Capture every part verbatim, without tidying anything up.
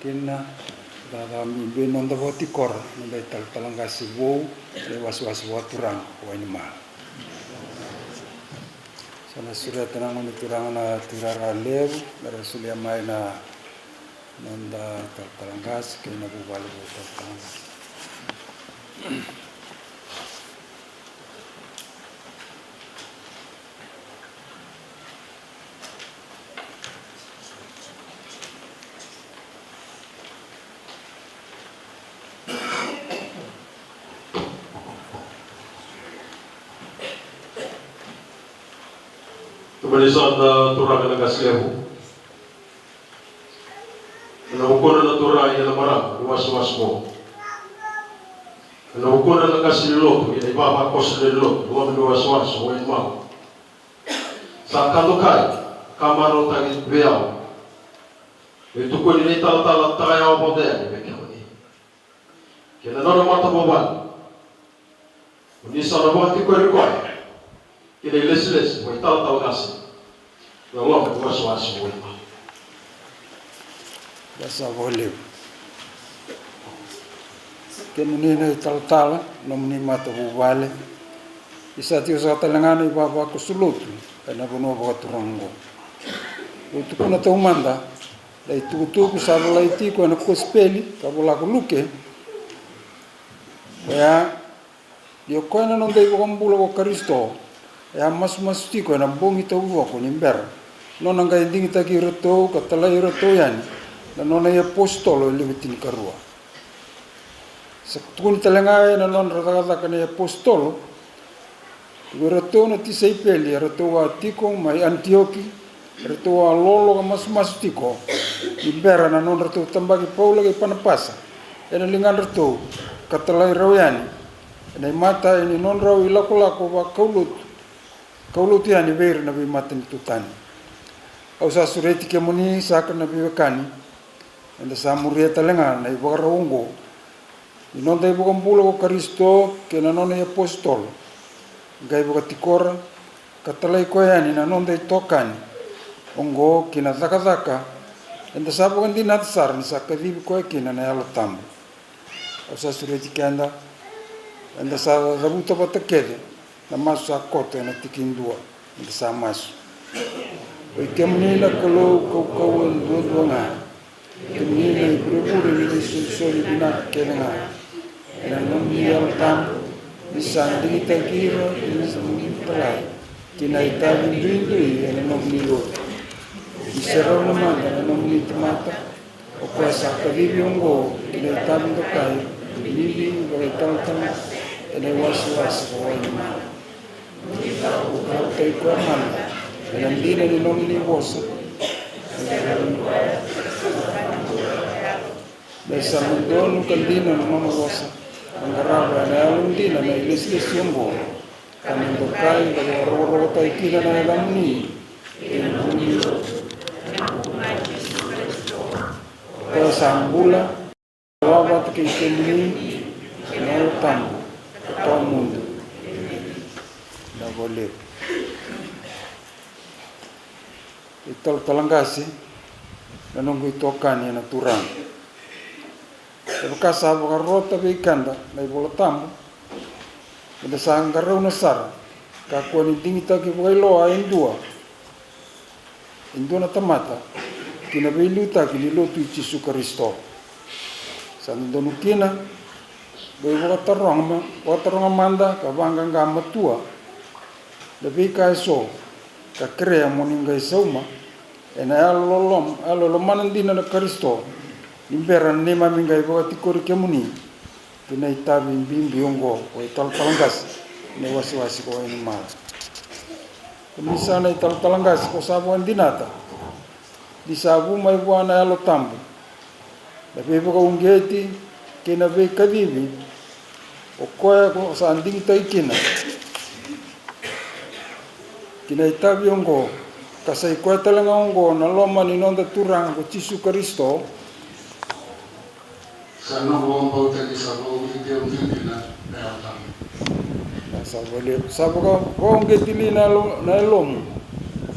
Ina, da, da, bibi noda vakatikora, noda italatala qase vou, na iwasewase vakaturaga o Wainimala. Sa na sureta na gone turaga na tuirara levu, me ra solia mai na noda italatala qase kei na vuvale vou italatala qase. Tumani sa na turaga na qase levu. Ena vukuna na turaga ia na marama ni wasewase qo. Ena vukuna na qase ni lotu ia na ivavakoso ni lotu, loma ni wasewase o Wainimala. Sa ka dokai, ka marautaki vei au. Me tukuni na italatala Takayawa Vakadayani vei kemuni kei na nona matavuvale. Ni sa na vakatikori koya kina ilesilesi vakaitalatala qase. Na loma ni wasewase o Wainimala. Ia sa vakalevu. Kemuni na italatala, nomuni matavuvale. Ni sa tiko saka tale ga na ivavakoso lotu ena vanua vakaturaga oqo. Au tukuna taumada na itukutuku sa volai tiko ena kosipeli ka vola ko Luke. Oya, ni o koya na noda iVakabula ko Karisito e a masumasu tiko ena bogi taucoko ni bera nona qai digitaki iratou ka talai iratou yani na nona iapositolo e lewe tinikarua. Sa tukuni tale ga ena nodra cakacaka na iapositolo, ko iratou na tisaipeli eratou a tiko mai Anitioki, eratou a lolo ka masumasu tiko ni bera na nodratou tabaki Paula kei Panapasa ena ligadratou, ka talai rau yani ena imatai ni nodrau ilakolako vakaulotu, kaulotu yani vei ira na veimatanitu tani. Au sa sureti kemuni saka na veiwekani, eda sa muria tale ga na ivakarau oqo ni noda iVakabula ko Karisito kei na nona iapositolo, qai vakatikora ka talai koya yani na noda itokani oqo ki na cakacaka eda sa vakadinata sara ni sa kacivi koya kina na Yalo Tabu. Au sa sureti keda, eda sa cavuta vata kece na masu sa koto ena tiki dua, eda sa masu. Oi kemuni na Kalou kaukauwa duadua ga, kemuni na ivurevure ni veisolisoli vinaka kece ga, ena nomuni Yalo Tabu ni sa digitaki ira kei na nomuni talai ki na itavi duidui ena nomuni lotu. Ni serau na mada na nomuni tamata, o koya sa kacivi oqo ki na itavi dokai, bibi vakaitalatala ena iwasewase ko Wainimala. Ni sa vakarautaki koya mada ena dina ni nomuni vosa, me sa dodonu ka dina na nona vosa, ka qarava ena yalodina na ilesilesi oqo, ka na dokai ka vakarokorokotaki kina na yacamuni. Koya sa bula, vata kei kemuni, na Yalo Tabu, ka tawamudu. Na vale. Italatala qase, na noqu itokani ena Turaga. Kevaka sa vakarota vei keda na iVola Tabu, eda sa qarauna sara, kakua ni digitaki vakailoa e dua, e dua na tamata ki na veiliutaki ni lotu i Jisu Karisito. Sa dodonu kina mo ivakataroga ma-, vakataroga mada ka vaqaqa matua na veika eso ka kerea mo ni qai sauma ena yalo loloma, yalo lomana dina na Karisito, ni bera na neimami qai vakatikori kemuni ki na itavi bibi oqo, o italatala qase, na iwasewase ko Wainimala. Kemuni sa na italatala qase ko sa vakadinata ni sa vu mai vua na Yalo Tabu na veivakauqeti kei na veikacivi, o koya ko sa digitaki kina ki na itavi oqo, ka sa i koya tale ga oqo na loma ni noda Turaga ko Jisu Karisito. Sa noqu vakabauta ni sa vakauqeti au dina na Yalo Tabu. Sa vale, sa vaka-, vakauqeti li na yalo-, na yalomu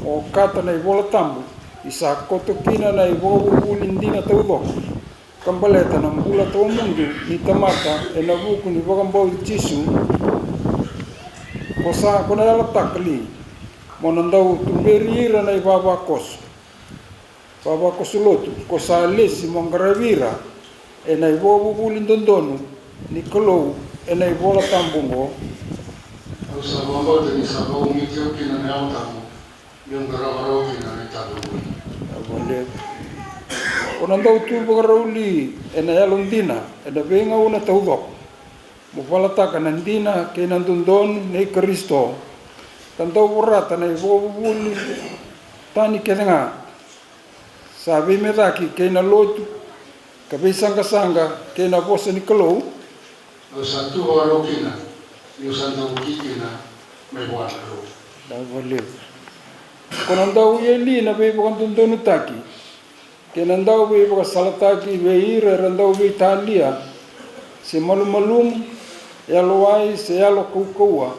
mo okata na iVola Tabu, ni sa koto kina na ivakavuvuli dina taucoko, ka baleta na bula tawamudu ni tamata ena vuku ni vakabauti Jisu, ko sa, ko na yalataka li mo na dau tuberi ira na ivavakoso, vavakoso lotu, ko sa lesi mo qaravi ira ena ivakavuvuli dodonu ni Kalou ena iVola Tabu oqo. Au sa vakabauta ni sa vakaumiti au kina na Yalo Tabu, meu qarava rawa kina na itavi oqo. Au vakalevu. Ko na dau tu vakarau li ena yalodina ena veigauna taucoko, mo valataka na dina kei na dodonu nei Karisito, ka dau vorata na ivakavuvuli tani kece ga sa veimecaki kei na lotu, ka veisaqasaqa kei na vosa ni Kalou. Au sa tu vakarau kina, niu sa dau ki kina mai vua na Kalou. Au vakalevu. Ko na dau yali na veivakadodonutaki kei na dau veivakasalataki vei ira era dau veitalia, se malumalumu, yalowai se yalo kaukauwa,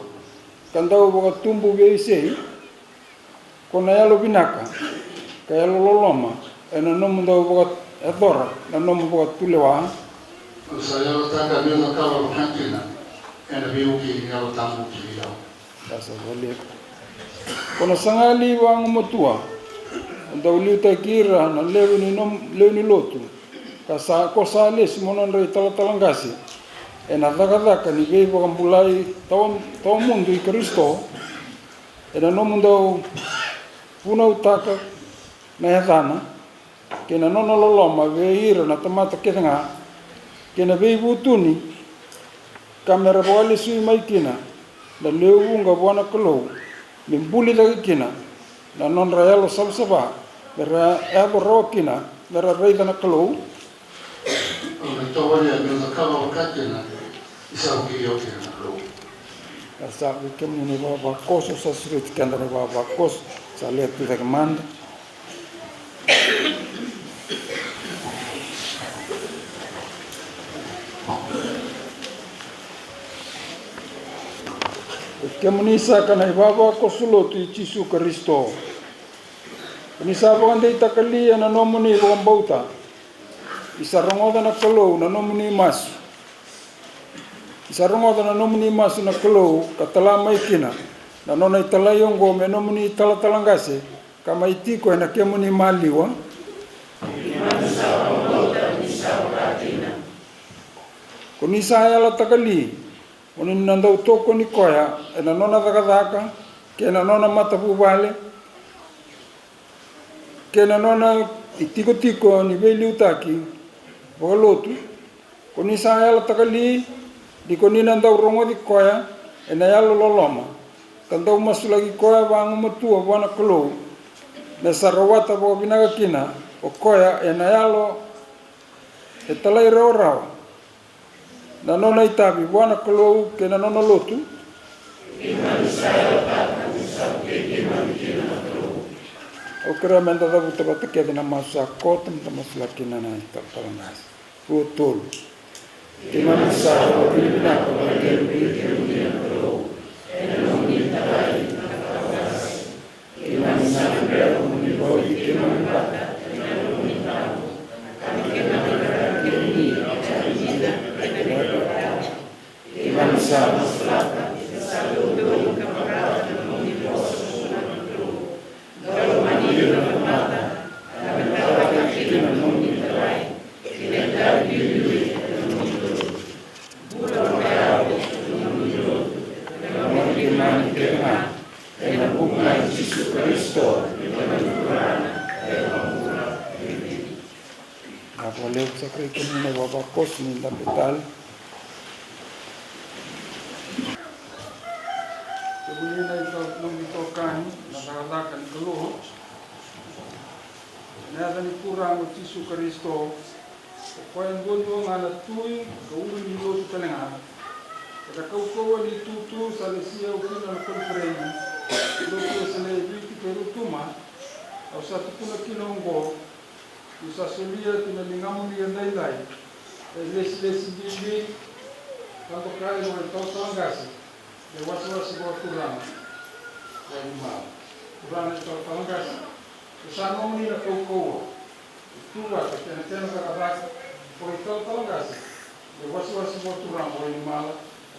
ka dau vakatubu veiwasei. Ko na yalo vinaka ka yalo loloma ena nomu dau vakayacora na nomu vakatulewa. Au sa yalataka meu cakava vaka kina ena veivuke ni Yalo Tabu ki vei au. Sa vakalevu. Ko na saga li vagumatua, dau liutaki ira na lewe ni nom-, lewe ni lotu, ka sa, ko sa lesi mo nodra italatala qase ena cakacaka ni veivakabulai tawa-, tawamudu i Karisito, ena nomu dau vunautaka na yacana kei na nona loloma vei ira na tamata kece ga, kei na veivutuni, ka me ra vakalesui mai kina na lewe vuqa vua na Kalou, me buli cake kina na nodra yalo savasava, me ra yaco rawa kina me ra raica na Kalou. Au na tovolea meu cakava vaka kina, ni sa vukei au kina na Kalou. Sa vei kemuni na ivavakoso, sa sureti keda na ivavakoso, sa lewe tu cake mada. Vei kemuni saka na ivavakoso lotu i Jisu Karisito, ko ni sa vakadeitaka li ena nomuni vakabauta, ni sa rogoca na Kalou na nomuni masu. Ni sa rogoca na nomuni masu na Kalou, ka tala mai kina na nona italai oqo me nomuni italatala qase, ka mai tiko ena kemuni maliwa. Ko ni sa yalataka li mo ni na dau tokoni koya ena nona cakacaka, kei na nona matavuvale, kei na nona itikotiko ni veiliutaki vakalotu? Ko ni sa yalataka li ni ko ni na dau rogoci koya ena yalo loloma, ka dau masulaki koya vagumatua vua na Kalou, me sa rawata vakavinaka kina o koya ena yalo e talairawarawa na nona itavi vua na Kalou kei na nona lotu? Au kerea meda cavuta vata kece na masu sa koto, meda masulaki kina na italatala qase. Rua, tolu. Keimami sa vakavinavinaka vakalevu vei kemuni na Kalou ena nomuni talai na italatala qase. Keimami sa gadreva mo ni vauci keimami vata ena nomuni taro, ka me keimami raica kemuni ena nomuni taro. Keimami sa masulaka, sa dodonu ka vakarautaka na nomuni vosa vua na Kalou. Dau lomani ira na tamata, ka me dau vakarautaki kina na nomuni talai ki na itavi liuliu ena nomuni lotu. Bula vakayalo ki na nomuni lotu, me lomani keimami kece ga, ena vuku i Jisu Karisito, na neimami Turaga ka iVakabula. Emeni. Vinaka vakalevu. Sa kerei kemuni na ivavakoso ni dabe tale. Kemuni na ito-, nomu itokani na cakacaka ni Kalou. Ena yaca ni Turaga o Jisu Karisito, o koya duadua ga na tui ka ulu ni lotu tale ga. Ena kaukauwa ni itutu sa lesia au kina na koniferedi ni lotu Wesele e Viti kei Rotuma, au sa tukuna kina oqo, niu sa solia ki na ligamuni edaidai, e lesilesi bibi ka dokai na italatala qase, e wasewase vakaturaga. Turaga na italatala qase, e sa nomuni na kaukauwa, e tu vata kei na kena cakacaka, Oi talatala qase, e wasewase vakaturaga o Wainimala,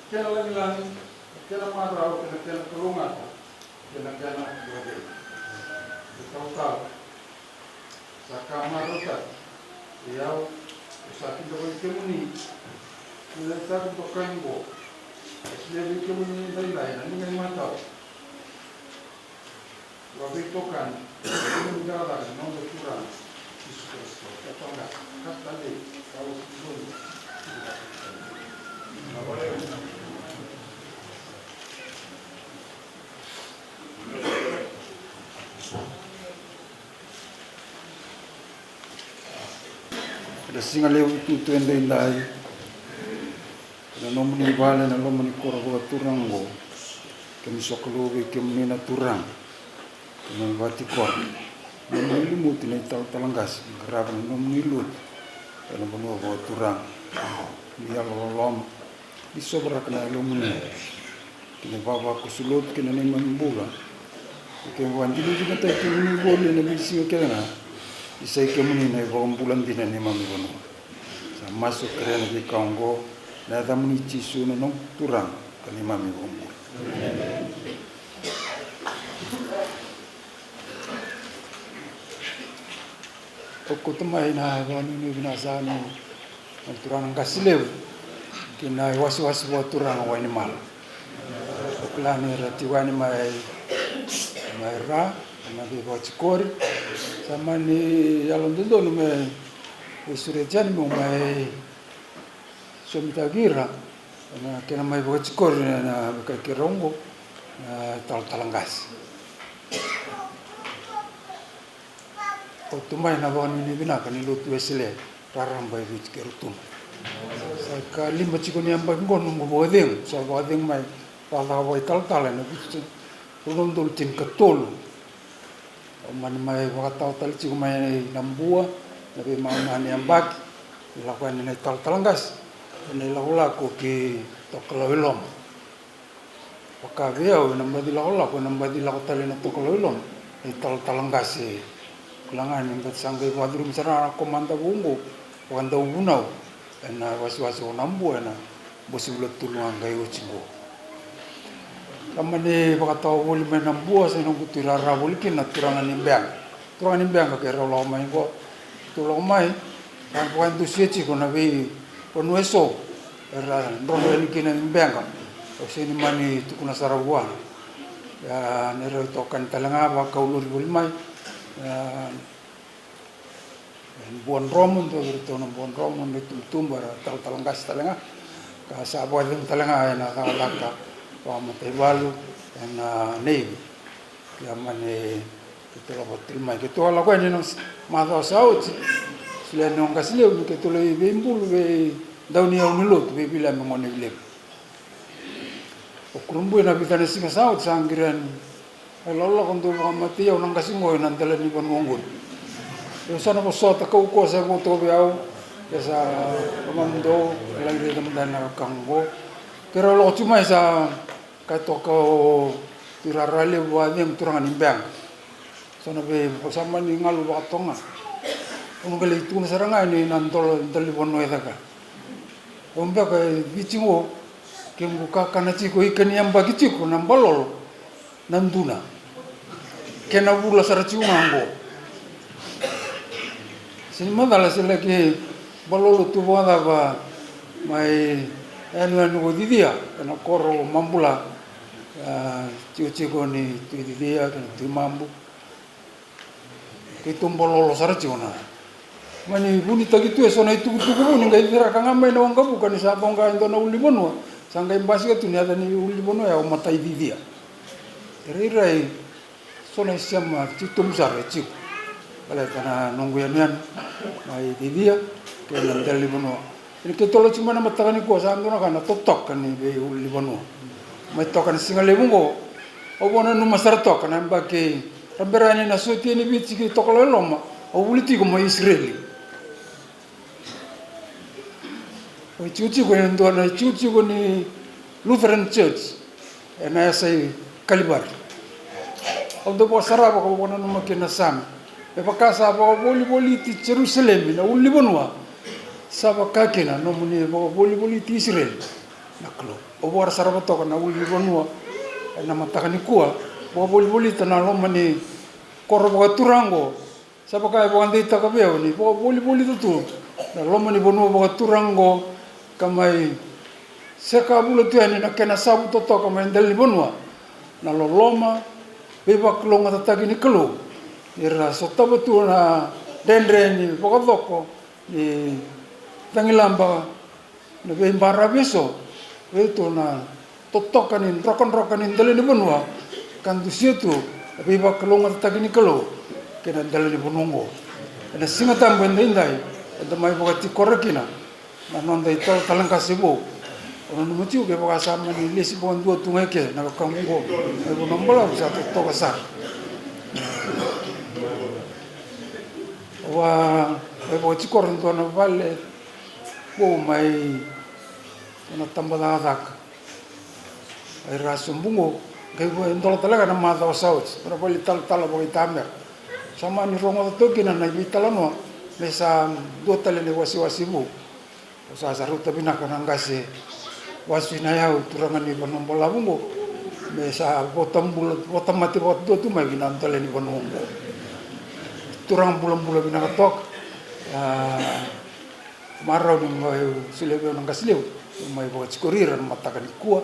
kena lagilagi, kena marau, kena kena kalougata, kena kena vakacegu. E talatala, sa ka marautaki, e au, e sa kidavaki kemuni, ni na taku dokai qo, e solia vei kemuni daidai na liga imatau. Ua veitokani, ua veitokani na noda Turaga Jisu Karisito. Ka toka, ka talei, ka oti donu. Ena siga levu tu tu edaidai. Ena nomuni vale, ena loma ni koro vakaturaga oqo. Kemi sokalou vei kemuni na turaga. Kemi vakatikora. Nomuni lumuti na italatala qase, qarava na nomuni lotu. Ena vanua vakaturaga. Ni yalo loloma. Ni sovaraka na yalomuni. Kei na ivavakoso lotu kei na neimami bula. Kei na vakadinadinataki kemuni voli ena veisiga kece ga. Ni sa i kemuni na iVakabula dina ni neimami vanua. Sa masu kerea na veika oqo, na yacamuni Jisu na noqu Turaga ka neimami iVakabula. Au kauta mai na vakanuinui vinaka sara ni na turaga na qase levu ki na iwasewase vakaturaga o Wainimala. Au kila ni ra tiko yani mai, mai ra, mai veivakatikori. Sa mani yalododonu me veisureti yani meu mai somitaki ira na kena mai vakatikori na veika keirau oqo na talatala qase. Au tu mai na vakanuinui vinaka ni lotu Wesele raraba e Viti kei Rotuma. Sa ka lima tiko ni yabaki qo noqu vakacegu, sa vakacegu mai vakacaka vakaitalatala ena Viti rua na udolu tinikatolu. Au mani mai vakatawa tale tiko mai Nabua na veimama ni yabaki, ni lako yani na italatala qase ena ilakolako ki Tokalau i Loma. Vaka vei au ena baci lakolako, ena baci lako tale na Tokalau i Loma na italatala qase. Kila ga ni baci sa qai vakacurumi sara na komada vou oqo vakadauvunau ena wasewase o Nabua ena bose vula tolu ga qai oti oqo. Sa mani vakatawa voli mai Nabua, sa i noqu tu i rara voli kina na turaga ni Beqa. Turaga ni Beqa keirau lako mai qo. Tou lako mai, sa vakadusia tiko na veivanua eso era drodro yani kina ni Beqa. Au sega ni mani tukuna sara vua. Ia, ni rau itokani tale ga, vakau lori voli mai. Ia, e Buadromo, dua vei iratou na Buadromo, na itubutubu era talatala qase tale ga. Ka sa vakacegu tale ga ena cakacaka vakamataivalu ena Navy. Ia mani keitou lako tale mai, keitou a lako yani ena macawa sa oti. Solia yani o qase levu me keitou lai veibulu vei dauniyau ni lotu, vei Viliame Gonevilivu. O kurabui na vica na siga sa oti sa qiri yani. E lakolako dau vakamatei au na qase qo ena dela ni vanua qori. Au sa na vosota kaukauwa sa voto vei au. Ia sa lomamudou, lai raica mada na ka qo. Keirau lako tu mai sa Ka toka o Tui Rara Levu, a cegu turaga ni Beqa. So na vei, o sa mani galu vakatoga. Au na qai lai tukuna sara ga ni na dola, dola ni vanua e caka. Au beka e Viti qo, kequ kakana tiko, ika ni yabaki tiko na balolo, na duna. Kena vula sara tiko ga qo. Sega ni macala se laki balolo tu vakacava mai yanuyanu ko Cicia, ena koro ko Mabula, a, tikotiko ni Tui Cicia kei na Tui Mabu. Keitou balolo sara tiko na. Mani vunitaki tu eso na itukutuku vuni, qai ciraka ga mai na waqavuka ni sa coqa e dua na ulunivanua. Sa qai basika tu ni yaca ni ulunivanua ya o Matai Cicia. E rairai so na isema titobu sara e tiko. Baleta na noqu yanuyanu mai Cicia kei na dela ni vanua. Ia ni keitou lako tiko mai na mataka nikua, sa dua na ka na totoka ni veiulunivanua. Mai toka na siga levu oqo, au vakananuma sara toka na yabaki ra bera yani na sotia ni Viti ki Tokalau e Loma, au vuli tiko mai Isireli. Au itikotiko ena dua na itikotiko ni Lutheran Church ena yasa i Kalivari. Au dau vakasarava ka vakananuma kina na Same. Me vaka sa vakavolivoliti Jerusalemi na ulunivanua, Sa vaka kina nomuni vakavolivoliti Isireli na Kalou. Au vakasarava toka na ulunivanua ena mataka nikua, vakavolivolita na loma ni koro vakaturaga oqo. Sa vaka e vakadeitaka vei au ni vakavolivolita tu na loma ni vanua vakaturaga oqo, ka mai seka vula tu yani na kena savu totoka mai dela ni vanua na loloma veivakalougatataki ni Kalou. Era sotava tu na dredre ni vakacoko ni cagilaba, na veibaravi eso, vei tu na totoka ni drokadroka ni dela ni vanua, ka dusia tu na veivakalougatataki ni Kalou kei na dela ni vanua oqo. Ena Siga Tabu edaidai eda mai vakatikora kina na noda italatala qase vou. Au nanuma tiko kevaka sa mani lesi vakadua tu ga eke na wekaqu oqo mai Vanuabalavu sa totoka sara. Au a mai vakatikora e dua na vale vou mai na tabacakacaka. Era sobu oqo, qai vua e dola tale ga na macawa sa oti, na vale talatala vakaitamera. Sa mani rogoca toka kina na veitalanoa me sa dua tale na iwasewase vou. Au sa, sa rauta vinaka na qase Wasui Nayau, turaga ni Vanuabalavu oqo, me sa vota bula, vota mate vakadua tu mai ki na dela ni vanua oqo. Turaga bulabula vinaka toka. A, marau ni mai solia vei au na qase levu, mai vakatikori ira na mataka nikua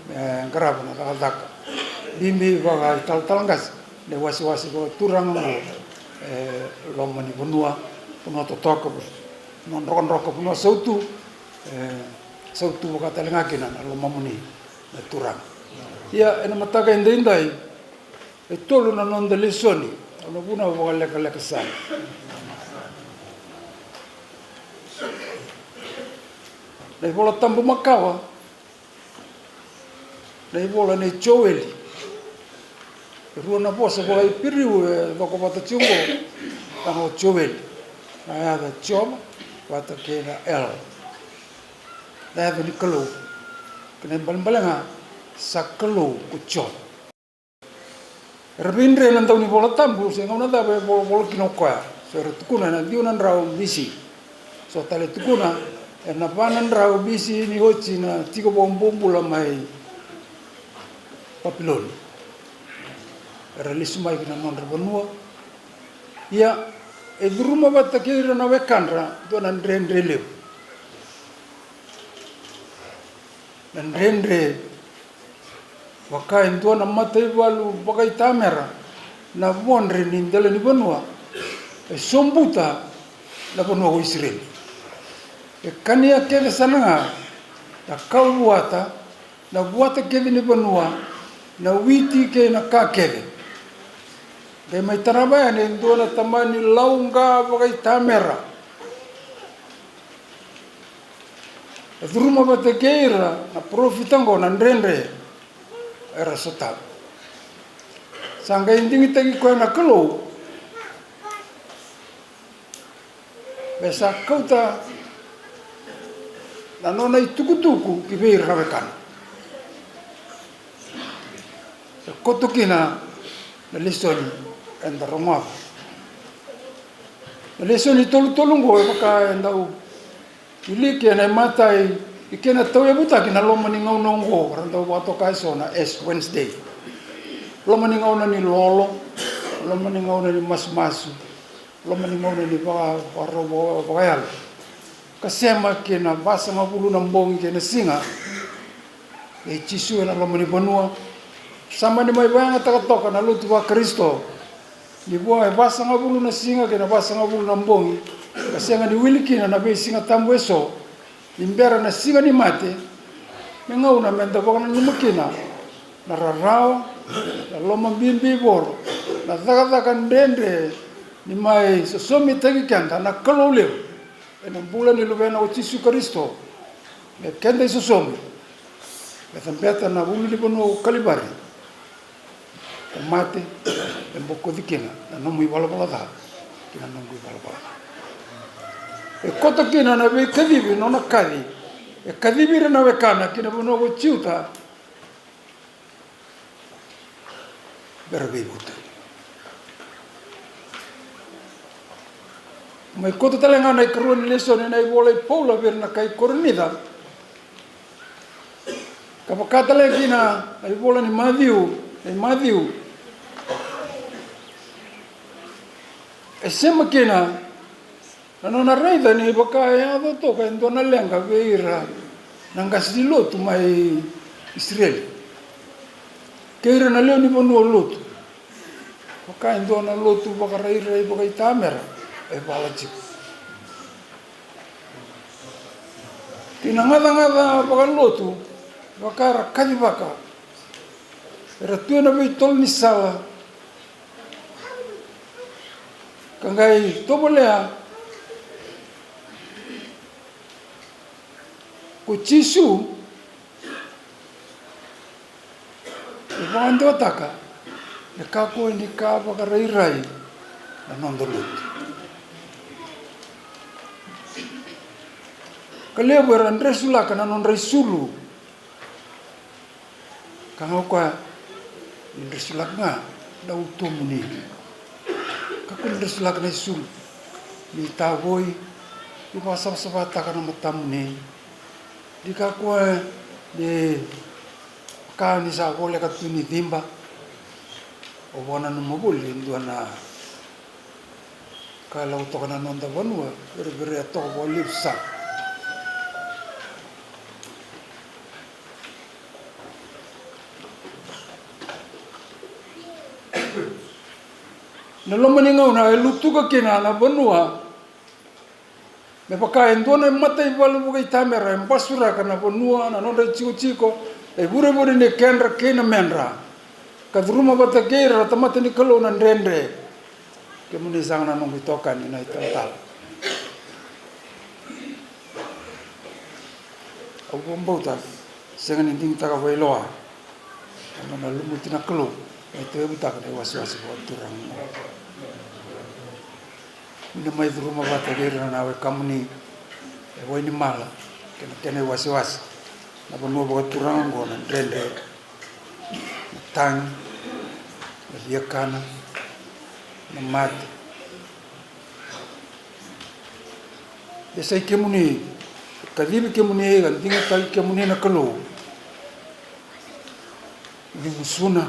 me qarava na cakacaka bibi vakaitalatala qase, na iwasewase vakaturaga oqo e loma ni vanua, vanua totoka, vanua drokadroka, vanua sautu, e sautu vaka tale ga kina na lomamuni na Turaga. Ia ena mataka edaidai e tolu na noda lesoni, au na vunau vakalekaleka sara. Na iVola Tabu makawa, na ivola nei Joeli. E rua na vosa vakaIperiu e coko vata tiko oqo, na o Joeli. Na yaca Jiova vata kei na El, na yaca ni Kalou. Kei na ibalebale ga sa Kalou ko Jiova. Era veidre na dau ni Vola Tabu se gauna cava e volavola kina o koya. So era tukuna ena ciwa na drau B C. So tale tukuna ena va na drau B C ni oti na tiko vakabobula mai Papiloni. Era lesu mai ki na nodra vanua. Ia e curuma vata kei ira na wekadra dua na dredre levu. Na dredre vaka e dua na mataivalu vakaitamera, na vodre ni dela ni vanua e sobuta na vanua o Isireli. E kania kece sara ga na kau vuata, na vuata kece ni vanua, na witi kei na ka kece. Qai mai tarava yani e dua na tamani lauqa vakaitamera. E curuma vata kei ira na parofita oqo na dredre era sotava. Sa qai digitaki koya na Kalou me sa kauta na nona itukutuku ki vei ira na wekana. E koto kina na lesoni eda rogoca. Na lesoni tolutolu oqo e vaka e dau wiliki ena imatai ni kena tauyavutaki na loma ni gauna oqo, ra dau vakatoka eso na Ash Wednesday. Loma ni gauna ni lolo, loma ni gauna ni masumasu, loma ni gauna ni vaka, vakarau vaka, vakayalo. Ka sema kei na vasagavulu na bogi kei na siga. E Jisu ena loma ni vanua. Sa mani mai vakayagataka toka na lotu vaKarisito ni vua e vasagavulu na siga kei na vasagavulu na bogi, ka sega ni wili kina na veisiga tabu eso, ni bera na siga ni mate, me gauna meda vakananuma kina na rarawa, na loma bibi voro, na cakacaka dredre ni mai sosomitaki keda na Kalou levu ena bula ni Luvena o Jisu Karisito, me keda isosomi me cabeta na ulunivanua o Kalivari. Ka mate me bokoci kina na nomu ivalavala ca kei na noqu ivalavala ca. E koto kina na veikacivi, nona kaci, e kacivi ira na wekana ki na vanua ko Juta. Bera veivuta. Mai koto tale ga na ikarua ni lesoni ena ivola i Paula vei ira na kai Korinica. Ka vaka tale kina na ivola ni Maciu, nei Maciu. E sema kina na nona raica ni vaka e yaco toka e dua na leqa vei ira na qase ni lotu mai Isireli kei ira na lewe ni vanua lotu. Vaka e dua na lotu vakarairai vakaitamera e vala tiko. Kei na gacagaca vakalotu, vaka era kacivaka, era tu ena veitolo ni sala, ka qai tovolea ko Jisu e vakadewataka me kakua ni ka vakarairai na noda lotu. Ka levu era dresulaka na nodra isulu. Ka ga o koya ni dresulaka ga na utomuni. Kakua ni dresulaka na isulu ni tavoi, ni vakasavasavataka na matamuni. Ni kakua ni ka ni sa voleka tu ni ciba. O vakananuma voli e dua na ka e lako toka na noda vanua, vereverea toka vakalevu sara. Na loma ni gauna e lutuka kina na vanua. Me vaka e dua na mataivalu vakaitamera e basuraka na vanua, na nodra itikotiko, e vurevure ni kedra kei na medra, ka curuma vata kei ira na tamata ni Kalou na dredre. Kemuni saka na noqu itokani na italatala, au vakabauta sega ni digitaka vakailoa na nona lumuti na Kalou me tauyavutaka na iwasewase vakaturaga. Ni na mai curuma vata kei ira na wekamuni e Wainimala kei na kena iwasewase na vanua vakaturaga oqo, na dredre, na tagi, na viakana, na mate. E sa i kemuni, kacivi kemuni, ka digitaki kemuni na Kalou. Mo ni gusuna,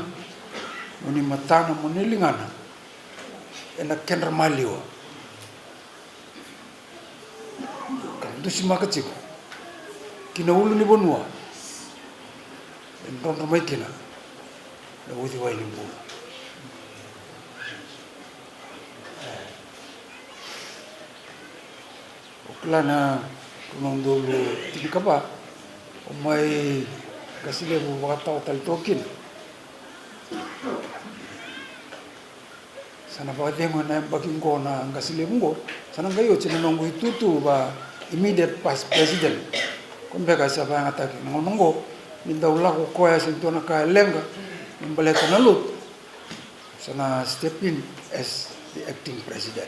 mo ni matana, mo ni ligana ena kedra maliwa, ka dusimaka tiko ki na ulunivanua e drodro mai kina na uciwai ni bula. O kila na rua na udolu tinikava, o mai Qase Levu vakatawa tale toka kina. Sa na vakacegu ena yabaki oqo na Qase Levu oqo, sa na qai oti na noqu itutu va immediate past president. Ko beka sa vakayagataki na gauna oqo, ni dau lako koya se dua na ka e leqa me baleta na lotu, sa na step in as the acting president.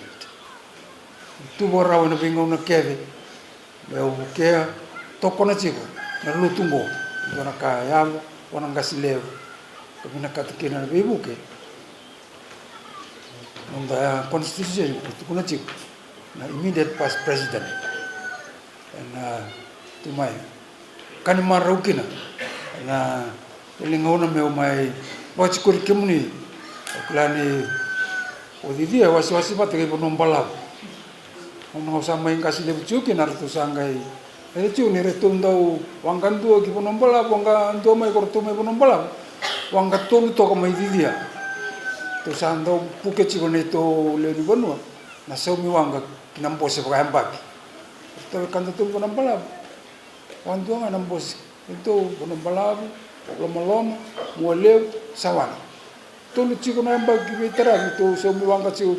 Tu vakarau ena veigauna kece meu vukea, tokona tiko na lotu oqo, dua na ka e yaco vua na Qase Levu, ka vinakata kina na veivuke. Noda constitution e tukuna tiko na immediate past president. Ena tu mai ka ni marau kina ena veigauna meu mai vakatikori kemuni. Au kila ni o Cicia e wasewase vata kei Vanua Balavu. Gauna au sa mai Qase Levu tiko kina, ratou sa qai raica tiko ni ratou dau waqa dua ki Vanua Balavu, waqa dua mai ko ratou mai Vanua Balavu, waqa tolu toka mai Cicia. Ratou sa dau puke tiko na neitou lewe ni vanua na saumi waqa ki na bose vakayabaki. Ratou e ka dua tolu Vanua Balavu. Vakadua ga na bose. Keitou Vanua Balavu, Lomaloma, Mualevu, Sawana. Tolu tiko na yabaki veitaravi tou saumi waqa tiko.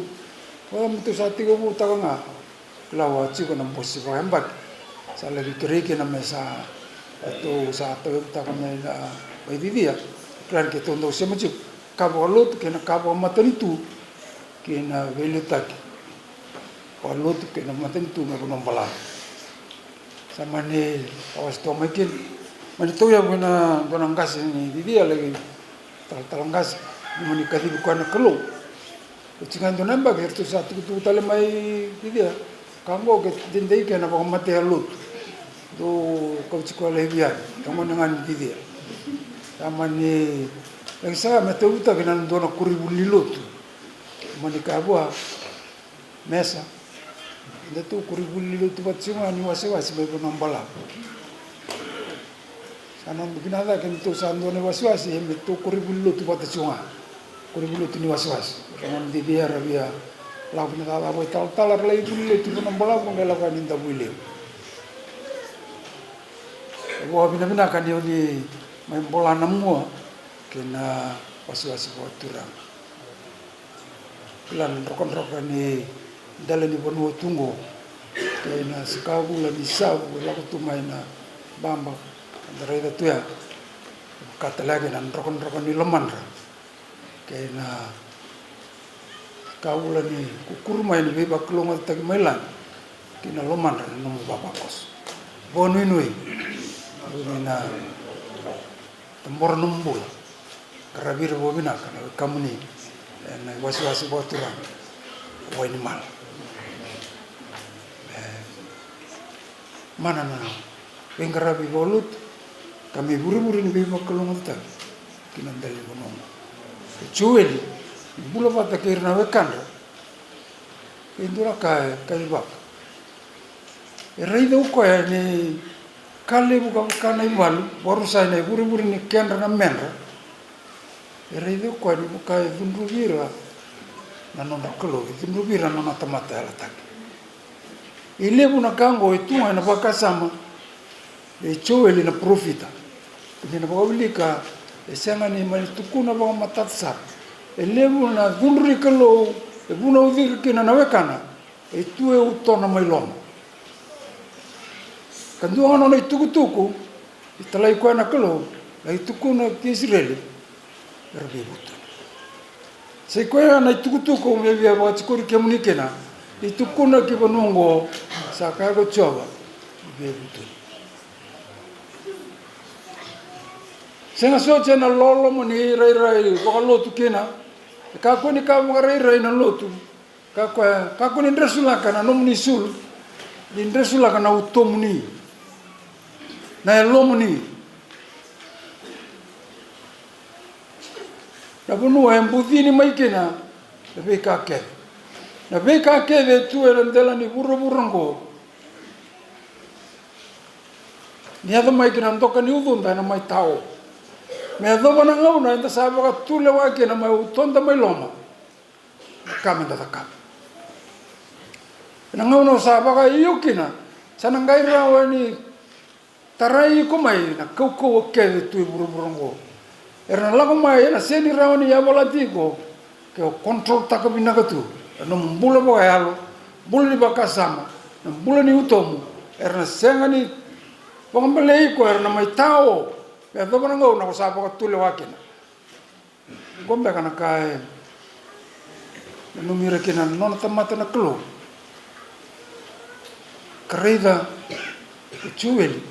Vaka me tou sa tekivutaka ga. Kila wa tiko na bose vakayabaki. Sa laki kerei kina me sa, tou sa tauyavutaka me na mai Cicia. Kila ni keitou dau sema tiko. Ka vakalotu kei na ka vakamatanitu kei na veiliutaki vakalotu kei na matanitu mai Vanua Balavu. Sa mani vakawasitoa mai kina. Mani tauyavu ena dua na qase ni Cicia, laki talatala qase, ni mani kacivi koya na Kalou. Oti ga e dua na yabaki eratou sa tukutuku tale mai Cicia. Ka oqo ke dede i ke na vakamatea lotu. Dou kauti koya laivi yani, e gone ga ni Cicia. Sa mani laki saga me tauvutaki na dua na koronivuli ni lotu. Mani kaya vua, Mesa, datou koronivuli ni lotu vata tiko ga ni wasewase mai vanua balavu. Sa na vinaka cake ni tou sa dua na iwasewase, e me tou koronivuli lotu vata tiko ga. Koronivuli lotu ni wasewase. Ra gone dede era via lako vinaka cake vua italatala, ra lai vuli lotu i vanua balavu, qai lako yani Davuilevu. E vakavinavinaka ni oni mai bola na mua kei na wasewase vakaturaga. Kila na drokadroka ni dela ni vanua tu qo, kei na sikavula ni savu e lako tu mai na baba, da raica tu ya. Ka tale ga kei na drokadroka ni lomadra, kei na sikavula ni kukuru mai ni veivakalougatataki mai lagi, kei na lomadra na nomu vavakoso. Vakanuinui. Nuinui na tabora nomu bula. Qaravi ira vakavinaka na wekamuni ena iwasewase vakaturaga o Wainimala. E mana na veiqaravi vakalotu ka me ivurevure ni veivakalougatataki ki na dela ni vanua. O Joeli, ni bula vata kei ira na wekadra, e dua na ka e kaivaka. E raica o koya ni ka levu ka vaka na ivalu, vakarusai na ivurevure ni kedra na medra. E raica o koya ni vaka e cudruvi ira na nodra Kalou, e cudruvi ira na nona tamata yalataki. E levu na ka oqo e tu ga ena vakasama vei Joeli na parofita. Ni na vakawilika, e sega ni mani tukuna vakamatata sara. E levu na cudru ni Kalou e vunauci ira kina na wekana, e tu e utona mai loma. Ka dua ga nona itukutuku, e talai koya na Kalou, na itukuna ki Isireli, era veivutuni. Sa i koya na itukutuku me via vakatikori kemuni kina, itukuna ki vanua oqo, sa kaya ko Jiova, veivutuni. Sega soti ena loloma ni rairai vakalotu kina, e kakua ni ka vakarairai na lotu. Kakua, kakua ni dresulaka na nomuni sulu, ni dresulaka na utomuni, na yalomuni. Na vanua e bucini mai kina na veika kece. Na veika kece e tu ena dela ni vuravura oqo. Ni yaco mai kina doka ni ucuda ena mai tao. Me yacova na gauna eda sa vakatulewa kina mai utoda mai loma. Na ka meda cakava. Ena gauna o sa vakaio kina, sa na qai rawa ni tarai iko mai na kaukauwa kece tu e vuravura oqo. Era na lako mai, ena sega ni rawa ni yavalati iko ke o control taka vinaka tu. E nomu bula vakayalo, bula ni vakasama, na bula ni utomu, era na sega ni vakabalei iko, era na mai tao. Me yacova na gauna o sa vakatulewa kina. Qo beka na ka e nanumi ira kina na nona tamata na Kalou. Ka raica o Joeli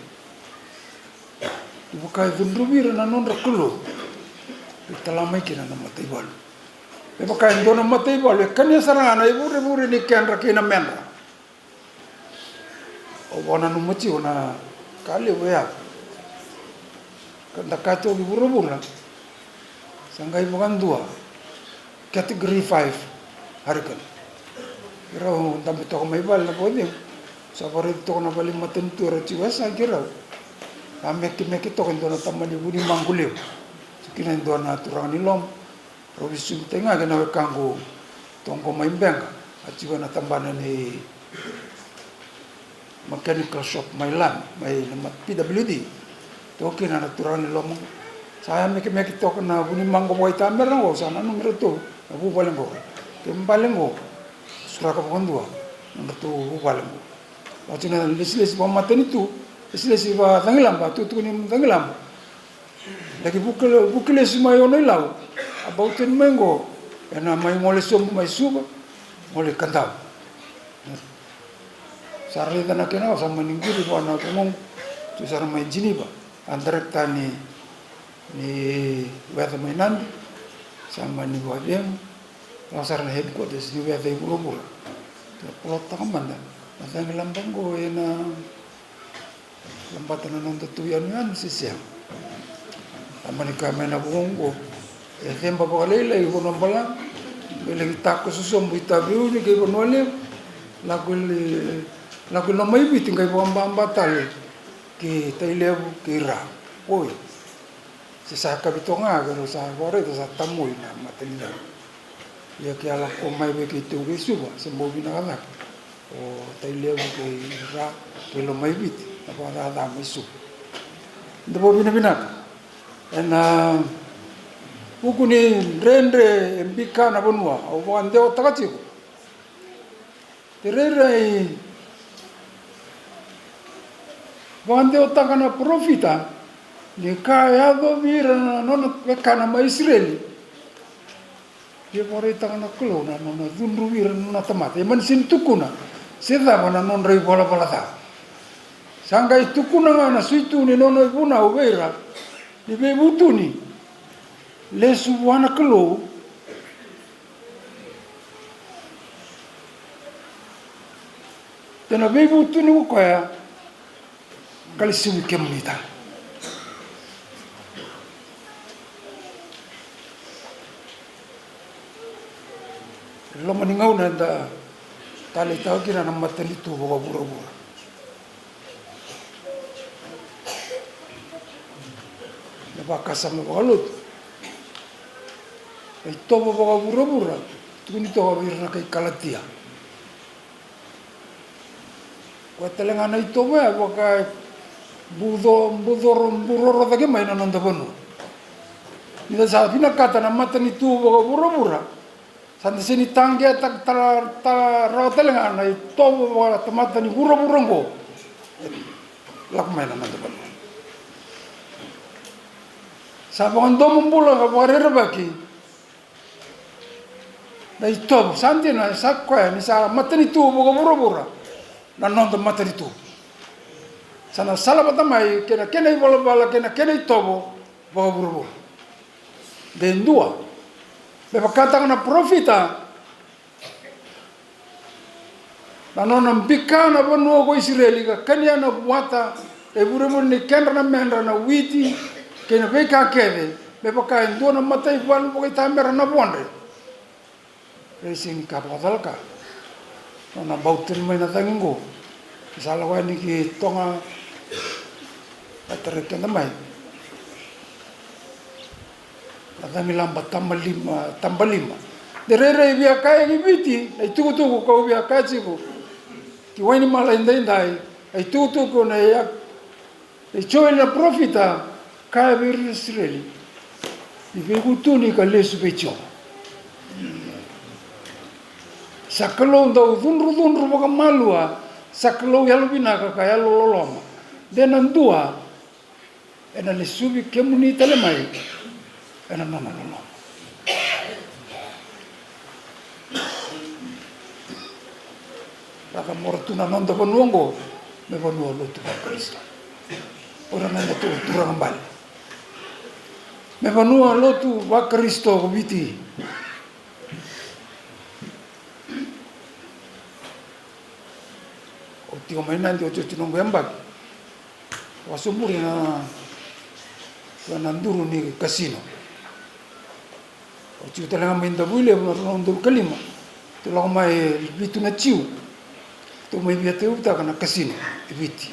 ni vaka e cudruvi ira na nodra Kalou. E tala mai kina na mataivalu. Me vaka e dua na mataivalu e kania sara ga na ivurevure ni kedra kei na medra. Au vakananuma tiko na ka levu e yaco. Ka da kaya toka i vuravura, sa qai vakadua category five hurricane. Keirau dabe toka mai vale na vakacegu, sa vakaraici toka na vale matanitu era tiko e sa keirau. A mekemeke toka e dua na tamani vunimaqo levu. Tiko kina e dua na turaga ni loma. Rau veisuqutaki ga kei na wekaqu toqo mai Beqa, a tiko ena tabana ni mechanical shop mai Lami, mai na ma-, P W D. Toka kina na turaga ni loma. Sa yamekemeke toka na vunimaqo vakaitamera qo, sa nanumi iratou na vuvale qo. Ke bale qo, suraka vakadua na nodratou vuvale qo. Vaka tiko na lesilesi vakamatanitu, lesilesi vakacagilaba, tukutuku ni cagilaba. Laki vuki, vuki lesu mai Ono-i-Lau, a bau tani mai qo, ena mai gole sobu mai Suva, gole i Kadavu. Sa raica na kena, sa mani qiri vua na vugoqu, tu sara mai Geneva, a director ni, ni weather mai Nadi, sa mani vakacegu. Lako sara na headquarters ni Weca i vuravura. Tou polotaka mada na cagilaba oqo ena labata na noda tou yanuyanu se sega. A mani kaya mai na vuku oqo, e ceba vakalailai i vanua balavu, e laki takoso sobu i Taveuni kei Vanua Levu, lako i, lako i Lomaiviti qai vakababa tale ki Tailevu kei Ra. Oi. Se sa kavi toka ga, keirau sa vakaraita sa tamoi na mata ni cagi. Ia ke a lako mai vei keitou kei Suva, se bau vinaka cake o Tailevu kei Ra kei Lomaiviti, na vakacaca mai Suva. Da vakavinavinaka ena vuku ni dredre e bika na vanua, au vakadewataka tiko. Te rairai vakadewataka na parofita ni ka e yacovi ira na nona wekana mai Isireli. Ia vakaraitaka na Kalou na nona cudruvi ira na nona tamata. Ia mani sega ni tukuna se cava na nodra ivalavala ca. Sa qai tukuna ga na suitu ni nona ivunau vei ira ni veivutuni. Lesu vua na Kalou. Te na veivutuni ko koya ka lesuvi kemuni tale. Loma ni gauna eda taleitaka kina na matanitu vakavuravura. Na vakasama vakalotu, na itovo vakavuravura, tukuni toka vei ira na kai Kalatia. Koya tale ga na itovo ya vaka e buco, bucoro, buroro cake mai na noda vanua. Ni da sa vinakata na matanitu vakavuravura, sa da sega ni taqeataka tara, tara rawa tale ga na itovo vakatamata ni vuravura oqo. Lako mai na noda vanua. Sa vakadomobula ka vakarerevaki na itovo, sa dina, sa koya ni sa matanitu vakavuravura na noda matanitu. Sa na salavata mai kei na kena ivalavala kei na kena itovo vakavuravura. De dua, me vakataka na parofita, na nona bika na vanua ko Isireli ka kania na vuata, e vurevure ni kedra na medra na witi kei na veika kece, me vaka e dua na mataivalu vakaitamera na vodre. Rei sega ni ka vakacalaka. Nona bau tuni mai na cagi oqo. Sa lako yani ki Toga. Ka tarai keda mai na cagilaba tabalima, tabalima. De rairai via kaya ki Viti na itukutuku kau via kaya tiko ki Wainimala edaidai, na itukutuku na ia E Joeli na parofita, kaya vei ira na Isireli, ni veivutuni ka lesu vei Jiova. Sa Kalou dau cudrucudru vakamalua, sa Kalou yalovinaka ka yalololoma. De na dua ena lesuvi kemuni tale mai ena nona loloma. Ra ka mora tu na noda vanua oqo me vanua lotu vaKarisito. O ira na noda tu, turaga bale. Me vanua lotu vaKarisito ko Viti. Au tiko mai Nadi oti, oti noqu yabaki. Vakasoburi na, na duru ni kasino. Au tiko tale ga mai Davuilevu na rua na udolu ka lima. Tou lako mai e vitu na Jiu. Tou mai via tauyavutaka na kasino e Viti.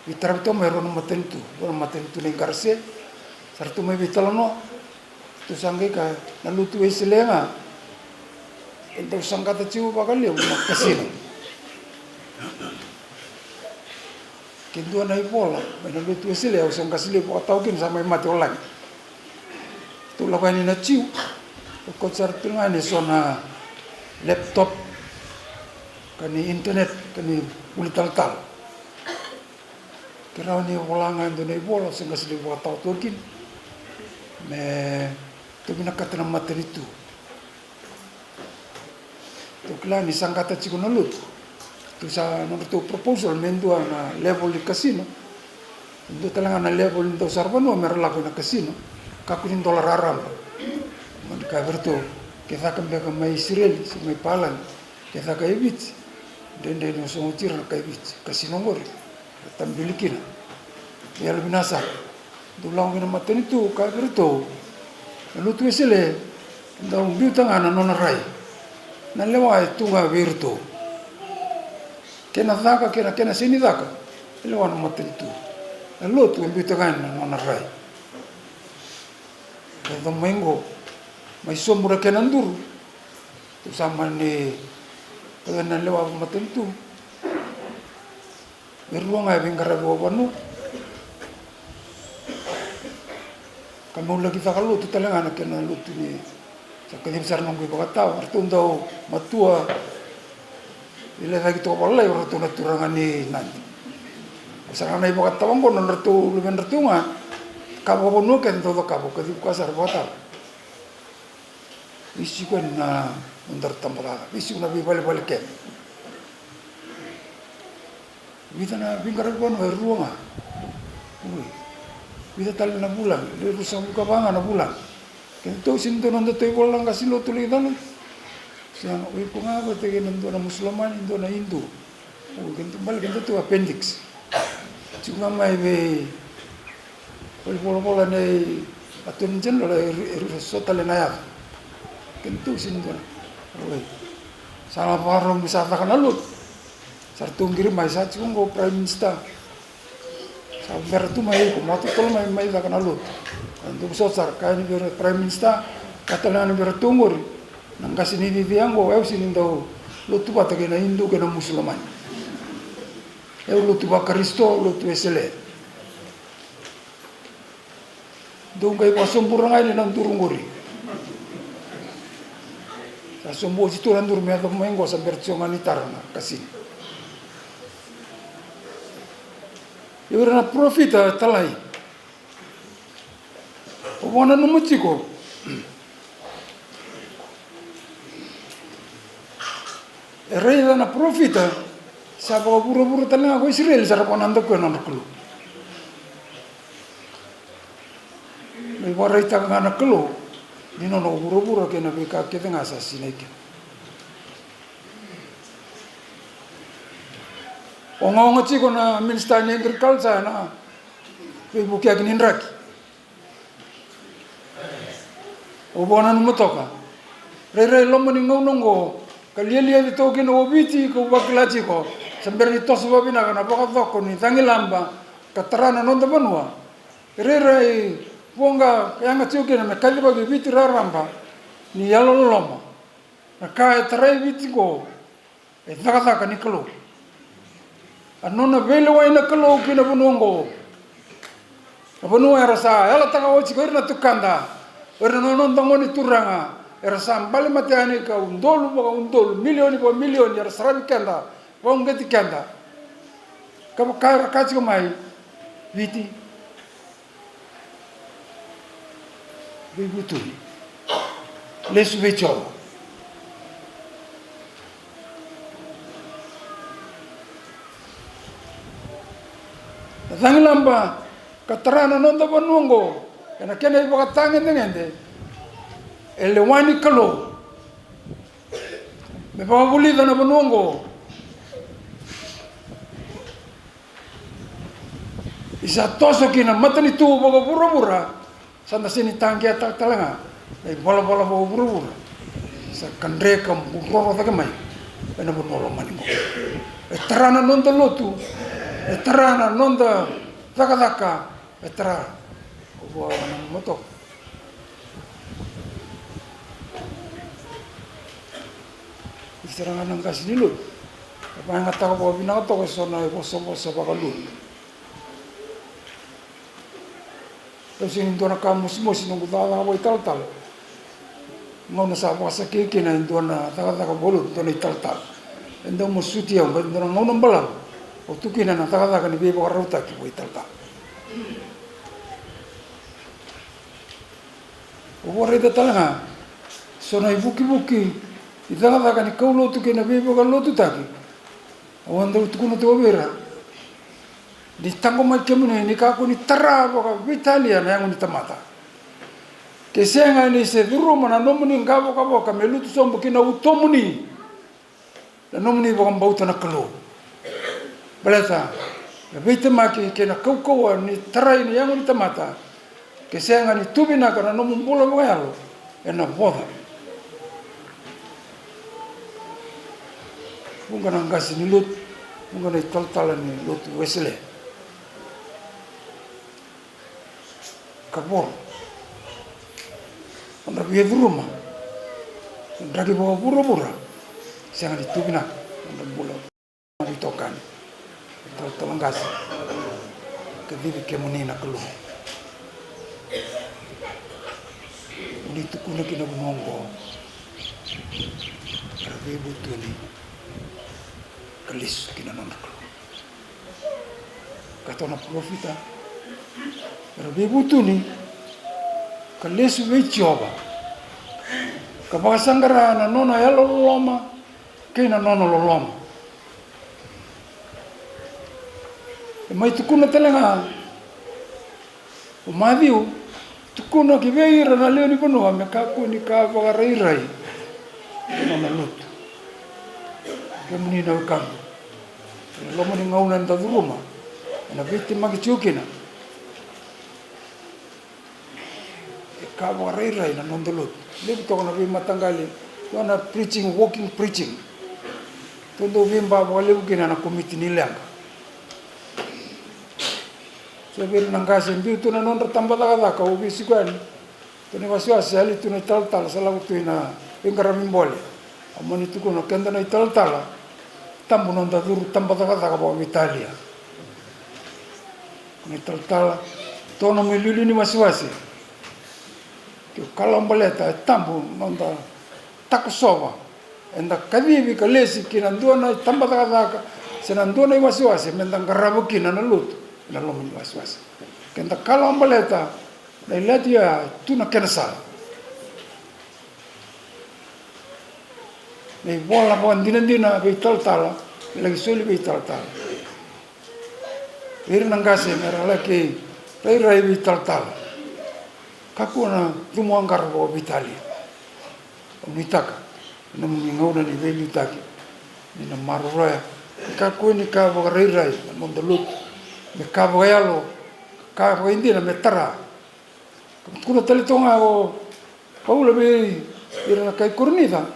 Veitaravi toka mai e rua na matanitu, rua na matanitu nei Qarase. Sa ratou mai veitalanoa. Tou sa qai kaya na lotu Wesele ga e dau saqata tiko vakalevu na kasino. Ke dua na ivola mai na lotu Wesele au se qase levu vakatawa kina, sa mai mate o Lagi. Tou lako yani na Jiu, tou kauta sara tu ga yani eso na laptop, ka ni internet, ka ni vuli talatala. Ke rawa ni vola ga e dua na ivola, se qase levu vakatawa tu kina. Me tou vinakata na matanitu. Tou kila ni saqata tiko na lotu. Tou sa nodratou proposal me dua na level ni kasino. Dua tale ga na level ni dau saravanua me ra lako ina kasino. Kakua ni dola raraba. Mani kaya vei ratou. Ke caka beka mai Isireli se mai Palani, ke caka e Viti, dredre ni osogoti ira na kai Viti. Kasino oqori, ra tabeli kina. Yalo vinaka sara. Dou lako ki na matanitu, kaya vei iratou, na lotu Wesele e dau biuta ga na nona rai. Na lewa e tu ga vei iratou. Kena caka, kena, kena sega ni caka, e lewa na matanitu. Na lotu e biuta ga na nona rai. Yaco mai qo, mai sobu na kena duru. Tou sa mani, tou na lewa matanitu. E rua ga e veiqaravi vakavanua. Ka meu laki caka lotu tale ga na kena lotu ni, sa kacivi sara noqu ivakatawa, ratou dau matua. Ni lai cake toka vakalailai o ratou na turaga ni Nadi. Sa ga na ivakatawa oqo na nodratou luvedratou ga. Ka vakavanua kece dau cakava, kacivi koya sara vakatawa. Veisiko yani na nodaru tabacakacaka, veisiko na veivalevale kece. Vica na veiqaravi vanua e rua ga. Oi. Vica tale na vulagi, le ruasagavulu ka va ga na vulagi. Kedatou sega ni dua na nodatou ivola na qase ni lotu lai cala. Sega, o iko ga vata kei na dua na Musulamani, dua na Idu. Oi, kedatou bale, kedatou appendix. Tiko ga mai vei, vei volavola nei Attorney General, e ru-, e rusa so tale na yaca. Kedatou sega ni dua na. Oi. Sa na vakarau me sa caka na lotu. Sa ratou qiri mai, sa tiko qo Prime Minister. Sa bera tu mai iko, mo totolo mai, mai caka na lotu. Dou vosota sara, kaya ni vei ira Prime Minister, kaya tale ga ni vei iratou oqori na qase ni cici yaqo, au sega ni dau lotu vata kei na Idu kei na Musulamani. Au lotu vaKarisito, lotu Wesele. Dou qai vakasobura ga yani na duru qori. Sa sobu oti tu na duru me yacova mai qo, sa bera tiko ga ni tara na kasini. Ia o ira na parofita e talai. O vakananuma tiko. E raica na parofita sa vakavuravura tale ga ko Isireli, sa ra vakanadakuya na nodra Kalou. Me vakaraitaka ga na Kalou ni nona vuravura kei na veika kece ga sa sinai kina. Ogaoga tiko na minisita ni agriculture ena veivukiyaki ni draki. Au vakananuma toka. Rairai loma ni gauna oqo ka lialia toka kina o Viti, kau vakila tiko sa bera ni toso vakavinaka na vakacoko ni cagilaba ka tara na noda vanua. Rairai voqa ka yaga tiko kina me kacivaki Viti raraba ni yalololoma. Na ka e tarai Viti qo e cakacaka ni Kalou. A nona veilewai na Kalou ki na vanua oqo. Na vanua era sa yalataka oti ko ira na tukada, o ira na noda gone turaga, era sa bale mate yani ka udolu vakaudolu, milioni vakamilioni, era saravi keda, vakauqeti keda. Ka vaka era kaya tiko mai, Viti, veivutuni. Lesu vei Jiova. Na cagilaba ka tara na noda vanua oqo ena kena ivakatagedegede, e lewa ni Kalou. Me vakavulica na vanua oqo. Ni sa toso ki na matanitu vakavuravura, sa da sega ni taqeataka tale ga na ivalavala vakavuravura. Sa kadre ka bukroro cake mai ena vanua lomani oqo. E tara na noda lotu, e tara na noda cakacaka, e tara. Au vakananuma toka. Ni sara ga na qase ni lotu e vakayagataka vakavinaka toka eso na ivosavosa vakalotu. Au sega ni dua na ka mosimosi noqu cakacaka vakaitalatala. Gauna sa vakasakei kina e dua na cakacaka vakalotu, dua na italatala, e dau masuti au, baleta dua na gauna balavu au tu kina ena cakacaka ni veivakarautaki vakaitalatala. Au vakaraica tale ga so na ivukivuki ni cakacaka ni kaulotu kei na veivakalotutaki. Au a dau tukuna tu vei ira, ni taqomaki kemuni ni kakua ni tara vakaveitalia na yago ni tamata. Ke sega ni se curuma na nomuni qavokavoka me lutu sobu ki na utomuni na nomuni vakabauta na Kalou. Baleta na veitemaki kei na kaukauwa ni tarai ni yago ni tamata, ke sega ni tu vinaka na nomu bula vakayalo, ena voca. Vuqa na qase ni lotu, vuqa na italatala ni lotu Wesele. Kavoro. Nodra via curuma na draki vakavuravura, sega ni tu vinaka na nodra bula. Na veitokani, talatala qase, kacivi kemuni na Kalou. Ni tukuna ki na vanua oqo, era veivutuni ka lesu ki na nodra Kalou. Ka tona parofita, era veivutuni ka lesu vei Jiova, ka vakasaqara na nona yalololoma kei na nona loloma. E mai tukuna tale ga o Maciu, tukuna ki vei ira na lewe ni vanua me kakua ni ka vakarairai na nona lotu. Kemuni na wekaqu, ena loma ni gauna eda curuma, ena veitemaki tiko kina, e ka vakarairai na noda lotu. Levu toka na veimataqali, dua na preaching, walking preaching. Tou dau veiba vakalevu kina na komiti ni leqa. So vei ira na qase e biu tu na nodra tabacakacaka, au veisiko yani. Tou na iwasewase, yali tu na italatala, sa lako tu ina veiqaravi bole. Au mani tukuna, keda na italatala, tabu noda curu tabacakacaka vakaveitalia. Na italatala, to nomu iliuliu ni wasewase. Ke o kalawa baleta, e tabu noda takosova. Eda kacivi ka lesi ki na dua na itabacakacaka se na dua na iwasewase meda qarava kina na lotu ena loma ni wasewase. Keda kalawa baleta na ilati ya, e tu na kena sala. Na ivola vakadinadina vei talatala, me laki soli vei talatala. Vei ira na qase me ra laki rairai vei talatala. Kakua na cumu qaqara vakaveitalia. Au nuitaka ena nomuni gauna ni veiliutaki, ni na maroroya, ni kakua ni ka vakarairai na noda lotu me ka vakayalo, ka vakaidina me tara. Ka tukuna tale toka ga o Paula vei ira na kai Korinica,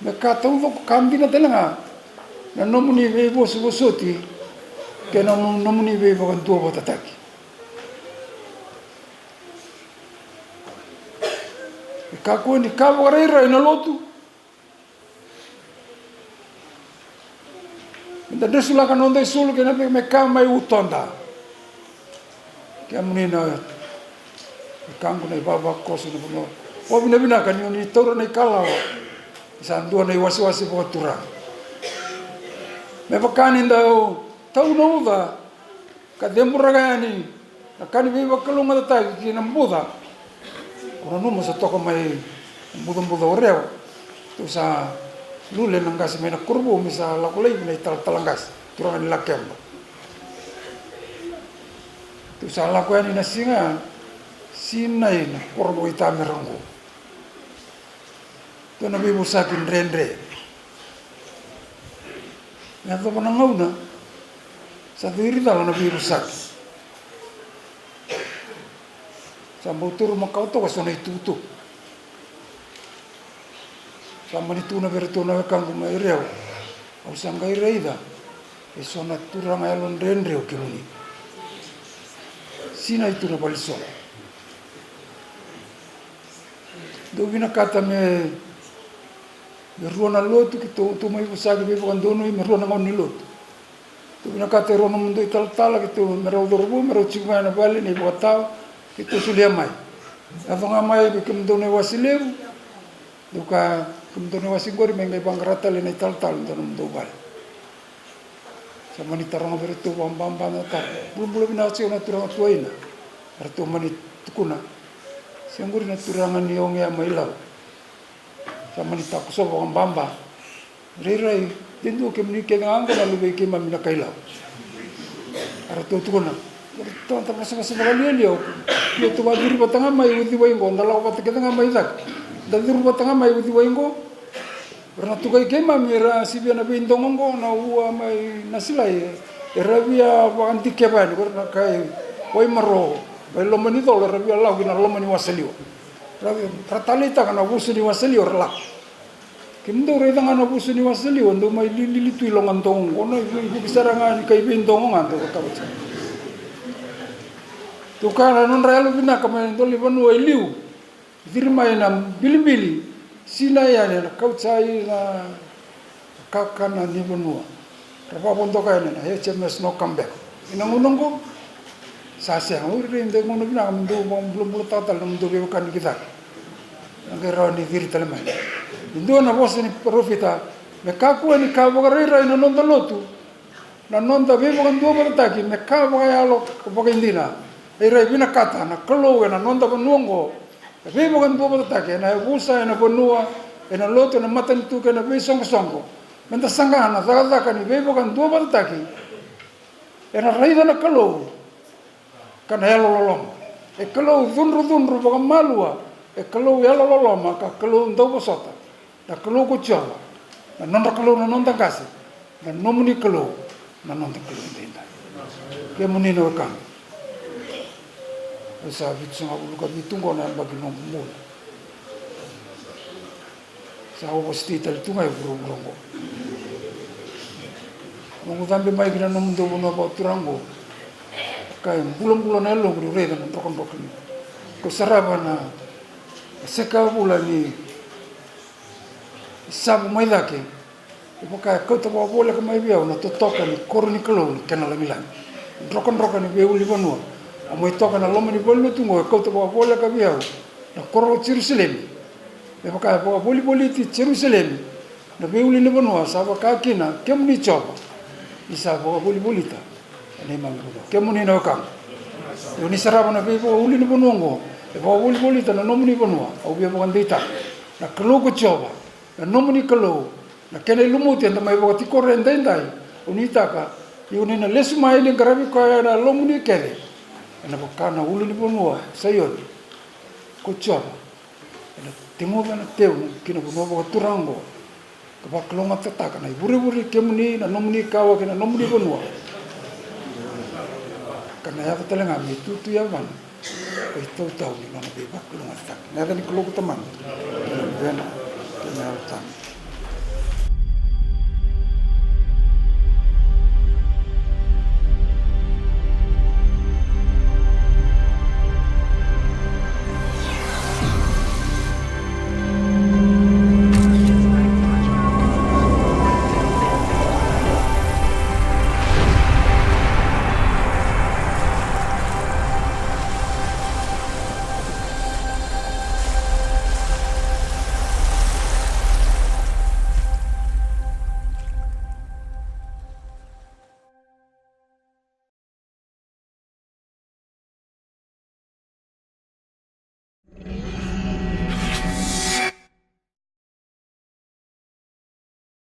me ka taucoko, ka dina tale ga na nomuni veivosovosoti kei na nom-, nomuni veivakaduavatataki. Me kakua ni ka vakarairai na lotu. Meda dresulaka na noda isulu kei na vei me ka mai utoda. Kemuni na wekaqu na ivavakoso na vanua, vakavinavinaka ni oni taura na ikalawa. Sa dua na iwasewase vakaturaga. Me vaka ni dau tau na uca ka ceburaka yani na ka ni veivakalougatataki ki na buca. Ko nanuma sa toka mai bucabuca o Rewa. Tou sa lule na qase mai na Korovou me sa lako laivi na italatala qase, turaga ni Lakeba. Tou sa lako yani na siga, sinai na koro vakaitamera qo. Tou na veivosaki dredre. Me yacova na gauna, sa ciri cala na veivosaki. Sa bau taura makawa toka eso na itukutuku. Sa mani tukuna vei iratou na wekaqu mai Rewa, au sa qai raica eso na turaga yalodredre o kemuni. Sinai tu na valesoqo. Dou vinakata me, me rua na lotu, keitou, tou mai vosaki veivakadonui me rua na gauna ni lotu. Tou vinakata e rua nomudou italatala, keitou me rau cauravou, me rau tiko mai na vale ni vakatawa, keitou solia mai. Yaco ga mai vei kemudou na iwase levu, dou kaya, kemudou na iwase qori me qai vaqara tale na italatala e dua nomudou vale. Sa mani taroga vei iratou vakababa na taro. Bulabula vinaka tiko na turaga tuaina. Eratou mani tukuna, se qori na turaga ni Ogea mai Lau. Sa mani takosova vakababa. Rairai, de dua kemuni kece ga qo na luvei keimami na kai Lau. Eratou tukuna, Tou da vasavasa vakalialia. Io, tou vakacuru vata ga mai uciwai qo, da lako vata kece ga mai cake. Da curu vata ga mai uciwai qo. Era na tukai keimami, era sivia na veidogo qo, na ua mai Nasilai. Era via vakadikeva yani, era na kai Waimaro mai loma ni colo, era via lako ki na loma ni wasaliwa. Era, era taleitaka na vusu ni wasaliwa, era lako. Kemudou raica ga na vusu ni wasaliwa, dou mai lilili tu i loga dogo qo, na ivuki sara ga ni kai veidogo ga dou cakava tiko. Tou kaya na nodra yalovinaka mai na dua na vanua e liu. Ciri mai na bilibili, sinai yani na kauchai, na kakana ni vanua. Ra vakavodoka yani na H M S No Come Back. Ena gauna oqo sa sega, o ira e dau gauna vinaka me dou vakabulabulataka tale na nomudou veiwekani ki cake. Na qai rawa ni ciri tale mai. E dua na vosa ni parofita, me kakua ni ka vakarairai na noda lotu, na noda veivakaduavatataki me ka vakayalo vakaidina. E ira e vinakata na Kalou ena noda vanua oqo, e veivakaduavatataki ena yavusa, ena vanua, ena lotu, ena matanitu kei na veisoqosoqo. Meda saga na cakacaka ni veivakaduavatataki. Ena raica na Kalou ka na yalololoma. E Kalou cudrucudru vakamalua, e Kalou yalololoma ka Kalou dauvosota. Na Kalou ko Jiova, na nodra Kalou na noda qase, na nomuni Kalou na noda Kalou edaidai. Kemuni na wekaqu, au sa vitusagavulu ka vitu qo na yabaki noqu bula. Sa overstay tale tu ga e vuravura oqo. Noqu cabe mai ki na nomudou vanua vakaturaga oqo, ka e bulabula na yaloqu niu raica na drokadroka ni, ko sarava na seka vula ni savu mai cake. E vaka e kauta vakavoleka mai vei au na totoka ni koro ni Kalou na kena lagilagi. Drokadroka ni veiulunivanua. Au mai toka na loma ni valenilotu oqo, e kauta vakavoleka vei au na koro o Jerusalemi. Me vaka e vakavolivoliti Jerusalemi na veiulunivanua, sa vaka kina kemuni Jiova, ni sa vakavolivolita na neimami vanua. Kemuni na wekaqu, o ni sarava na veivakaulunivanua oqo, e vakavolivolita na nomuni vanua. Au via vakadeitaka, na Kalou ko Jiova na nomuni Kalou, na kena ilumuti eda mai vakatikora edaidai. O ni taka, ia o ni na lesu mai ni qaravi koya ena yalomuni kece, ena vaka na ulunivanua o Saioni. Ko Jiova ena teguva na teu ki na vanua vakaturaga oqo, ka vakalougatataka na ivurevure i kemuni, na nomuni kawa kei na nomuni vanua. Ka na yaco tale ga me itutu yavana ka itautau ni nona veivakalougatataki. Na yaca ni Kalou ko Tamana, kei na Luvena, kei na Yalo Tabu.